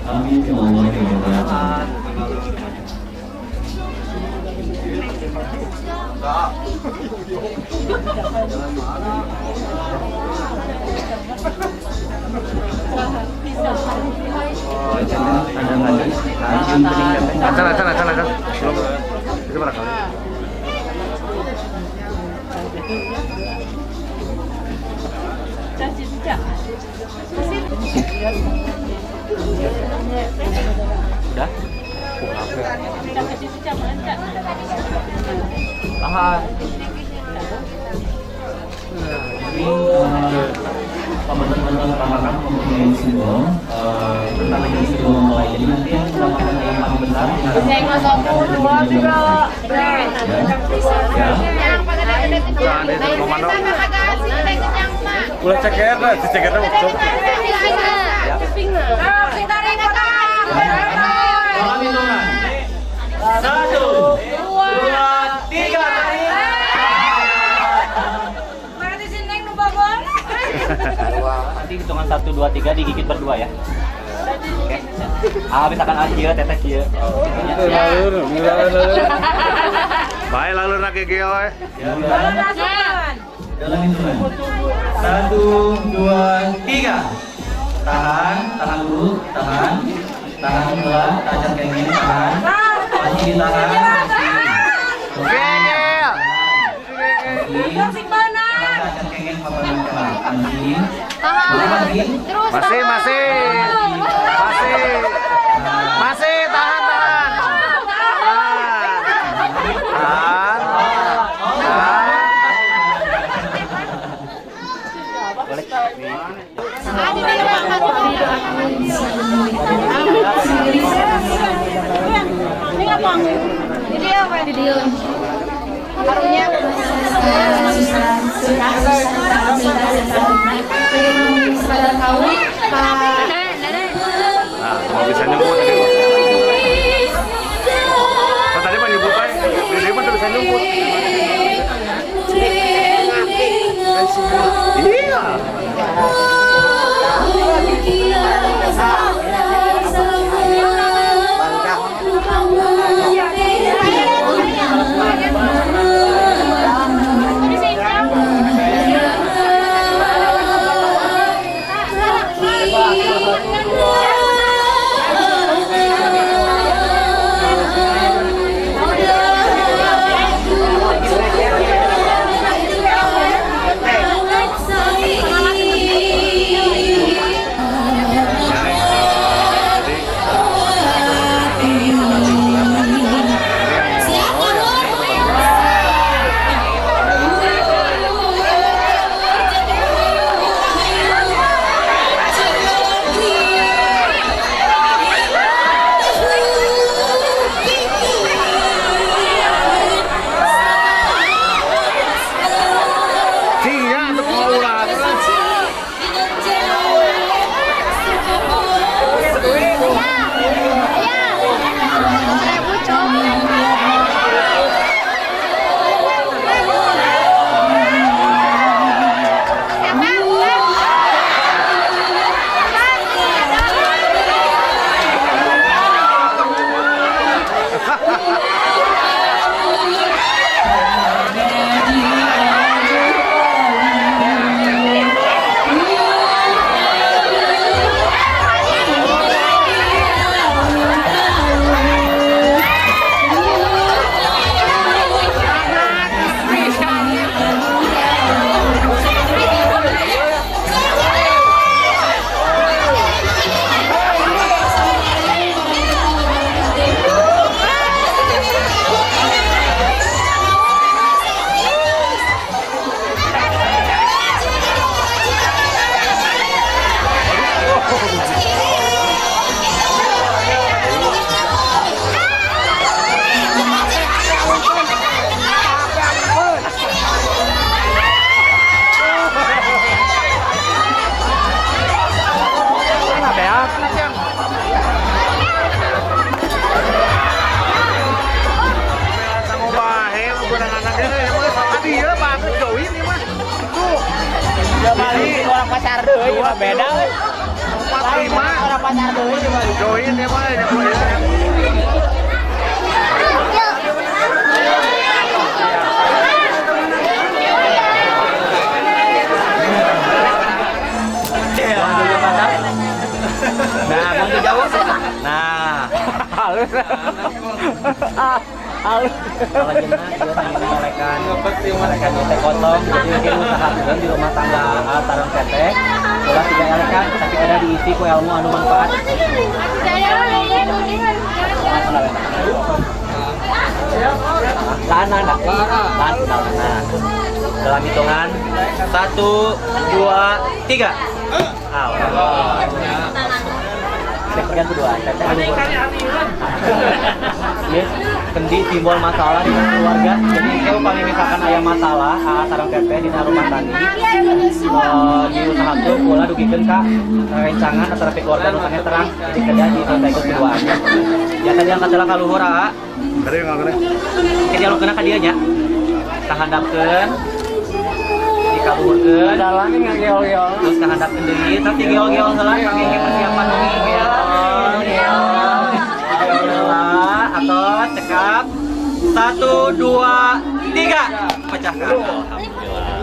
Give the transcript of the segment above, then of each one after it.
Amin ya Allah ya Rabbal alamin. Acan, acan, acan, acan. Belum. Itu mana kali? Udah? Tahan. Ini teman-teman pertama mempunyai simbol, pertama ini simbol mempelai. Jadi nanti yang mendapatkan yang paling besar. Ya. Ulah ceker lah, cekernya waktu. Dalam hitungan 1, 2, 3, tarik. Nanti hitungan 1, 2, 3 digigit berdua ya. Oke. Ah, misalkan aja teteh kieu. Baik lalu nak kieu we. Dalam hitungan 1, 2, 3. Tahan, tahan dulu, tahan. Tahan pelan, tahan kayak gini, tahan. Masih ditahan. Terus masih, masih, masih, masih, tahan, tahan, tahan, tahan. Video. Harunya Nah, mau bisa nyebut tadi. Nah, tadi mah nyebut aja. Jadi mah bisa nyebut. Iya. Orang pasar deui mah beda euy. 45. Orang pasar deui coba. Join ya mah ya. Nah, mau jauh. Nah, halus. Halus. Kalau jenah dia nanya elekan teh kosong, jadi mungkin usahakeun di rumah tangga sareng teteh. Ulah tiga elekan, tapi kada diisi ku ilmu anu manfaat. Tahan, tahan, tahan, tahan. Dalam hitungan 1, 2, 3. Allah. Saya kedua, yes, kendi simbol masalah di keluarga. Jadi kalau paling misalkan aya masalah, sareng teteh dina rumah tangga, diusahakeun ulah dugikeun ka rencangan antara keluarga nu terang, jadi kedah diselesaikan kedua. Biasa diangkat heula ka luhur, ah. Kade ngangkene. Ke dialogkeun ka dieu nya. Tahandapkeun. Dikaluhurkeun. Terus kahandapkeun deui, terus digeol-geol heula kangge persiapan deui geol. Atau cekap 1, 2, 3 pecahkan. Alhamdulillah.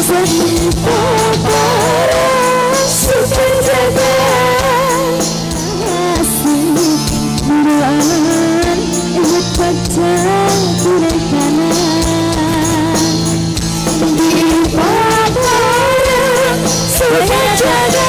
Asa di Papara Suka Asih Buruan Ingat pagjatunay ka na. Di Papara Suka.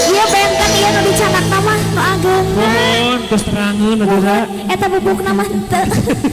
Iya, benten ieu nu dicandak mah nu ageng. Nuhun, tos terangeun atuh. Eta bubuk mah henteu.